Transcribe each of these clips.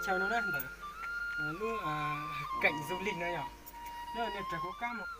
Chaw no na ntawm lub keem du lig no yog nej raws kuv qab mus.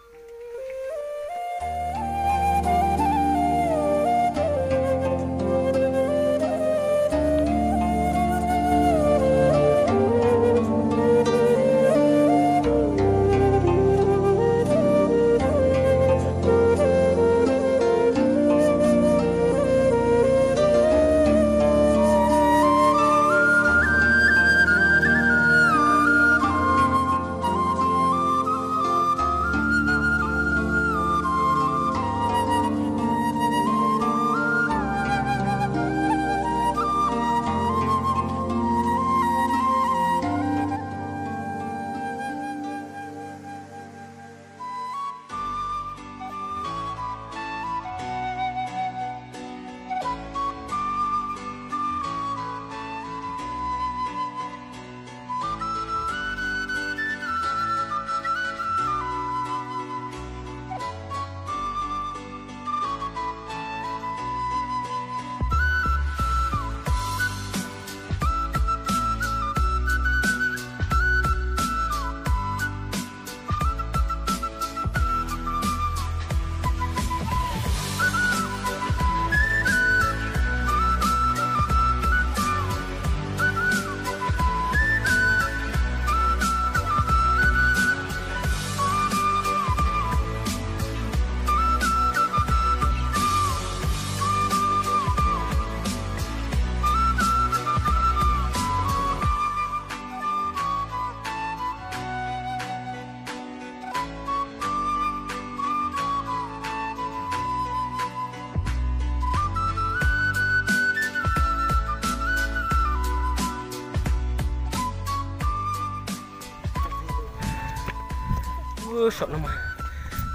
Saum no mas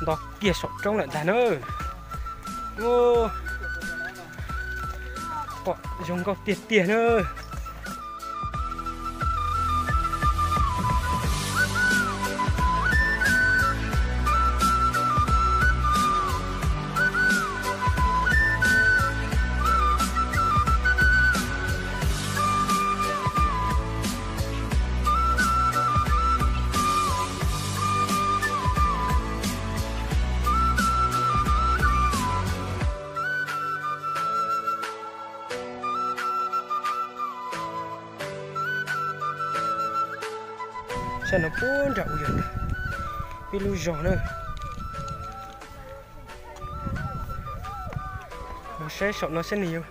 nto kiag saum roob lawm ntag na. Pom zoo nkauj tiag tiag na. Sab no puag nram u yog ib lub zos na. Mus saib saum no saib nws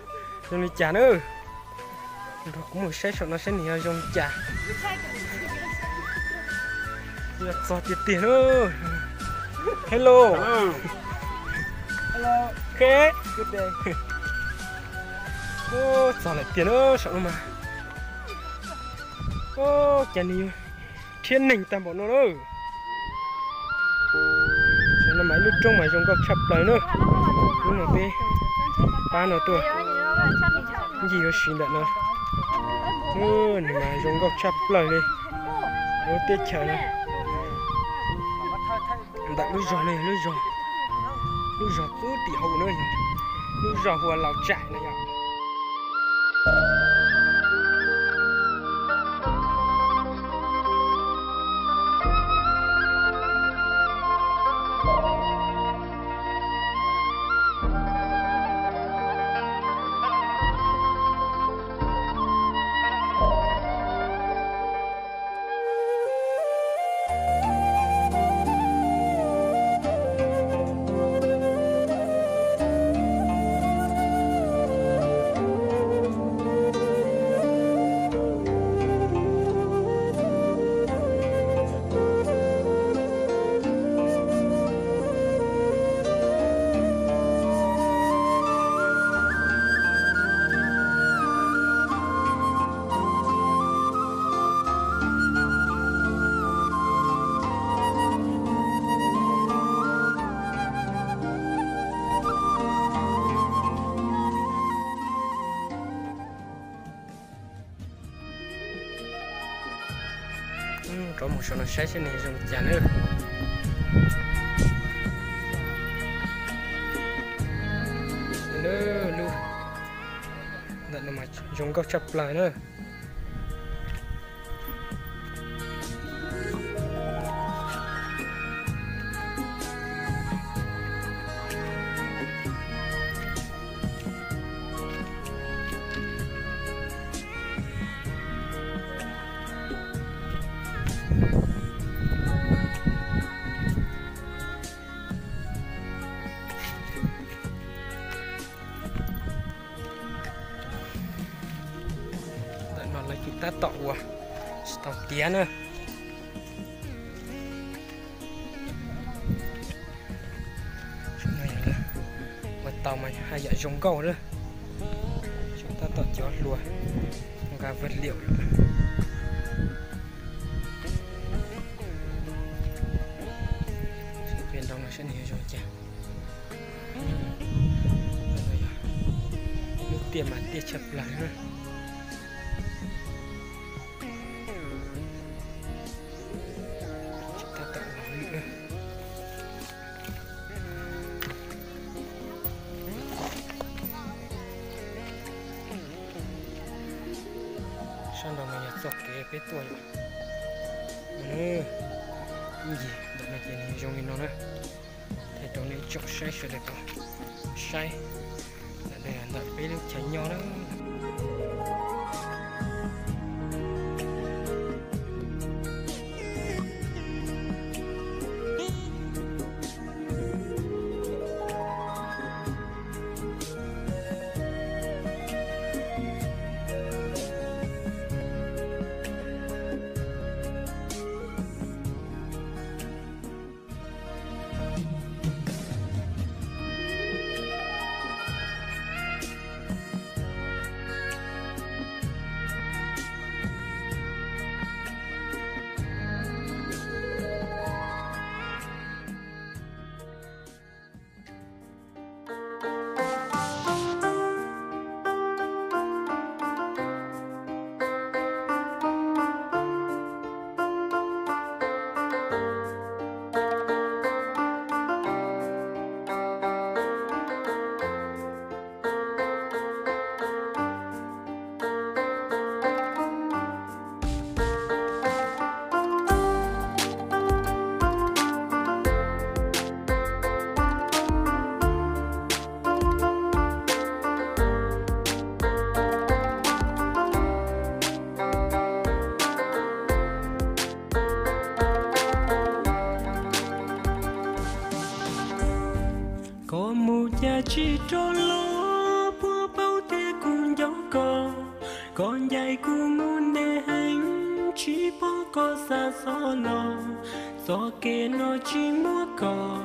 zoo li cas na. Nrog kuv mus saib saum no saib nws yog zoo li cas. Yog txog tiag tiag na. Hello. Txog lawm tiag na saum no mas. Cas nws yuav rhiab neeg tag npaum no na. Saum no mas ib lub roob mas zoo nkauj tshaj plaws na. Hnub no peb pab no tuaj ncig ua si ntawm no. Nws mas zoo nkauj tshaj plaws li. Lub teb chaws no ntawm lub zos no yog lub zos, lub zos pub tim hauv no yog lub zos Hua Laus Tsaim no yog. Rov mus saum no saib seb nws zoo li cas na. Lub ntawm no mas zoo nkauj tshaj plaws na. Tab tom ua tsis tau tiav na. Ua tau mas haj yam zoo nkauj lawm. Tab tom cov hluas nqa vaj liam. Pem nrau no saib nws zoo cas. Lub tiaj mas tiaj tshaj plaws na. Tab tom los lwm. Sab nrau no yog txoj kev peb tuaj yom. Ncig ntawm no ces nws zoo li no na. Thaij rau nej tsoom saib sawv daws tau saib. Ntawm no ntawm peb lub chaw nyob na. Koj mus cas tsis rov los, puag paub tias kuv nco koj. Koj ncaim kuv mus ntev heev, tsis pom koj xa xov los. Txoj kev no tsis muaj koj,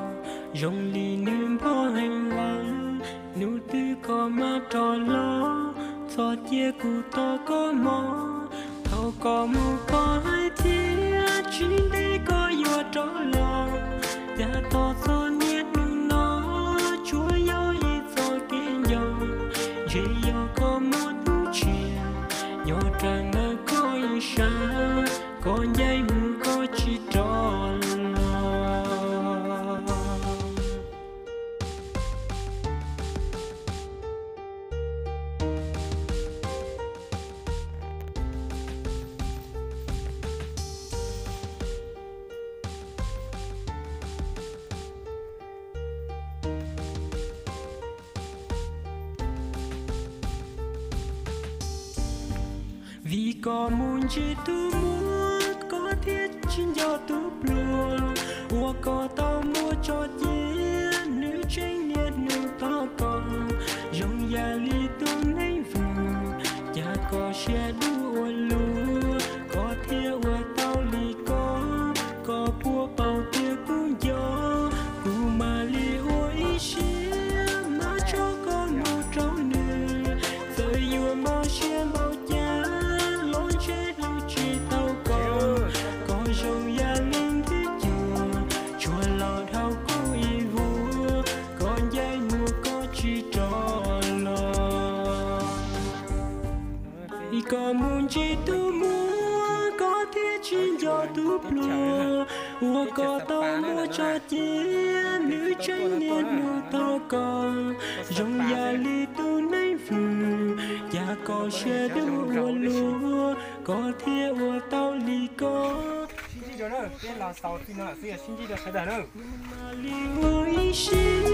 zoo li nws npog heev lawm. Hnub twg koj mam rov los, txhob cia kuv tos koj mog. Thaum koj mus koj hais tias tsis ntev koj yuav rov los. Yav tag txog niaj hnub no, tsuas yog ib txoj kev nco. Ntshe yog koj muaj tus tshiab, nyob rawv ntawm koj ib sab, koj ncaim mus koj tsis rov los. Vim koj mus ntsib tus muam, koj thiaj tsis nco tus pluag. Uas koj tau muab tso cia, nws tseem niaj hnub tos koj. Zoo yam li tus neeg vwm, cas koj siab dub ua luaj, koj thiaj ua tau li ko. Koj puas paub tias kuv nco, kuv mam li ua ib siab, mam tso koj mus rau nws. Txawm yuav mob siab npaum cas los ntshe hlub tsis tau koj. Koj zoo yam li nthwv cuag, tsuas los dhau kuv ib vuag, koj ncaim mus koj tsis rov los. Vim koj mus ntsib tus muam, koj thiaj tsis nco tus pluag. Uas koj tau muab tso cia, nws tseem niaj hnub tos koj. Zoo yam li tus neeg vwm, cas koj siab dub ua luaj, koj thiaj ua tau li ko. Sib ntsib rau na, peb los xaus txij no lawm xwb, sib ntsib rau sawv daws na. Li ua ib siab,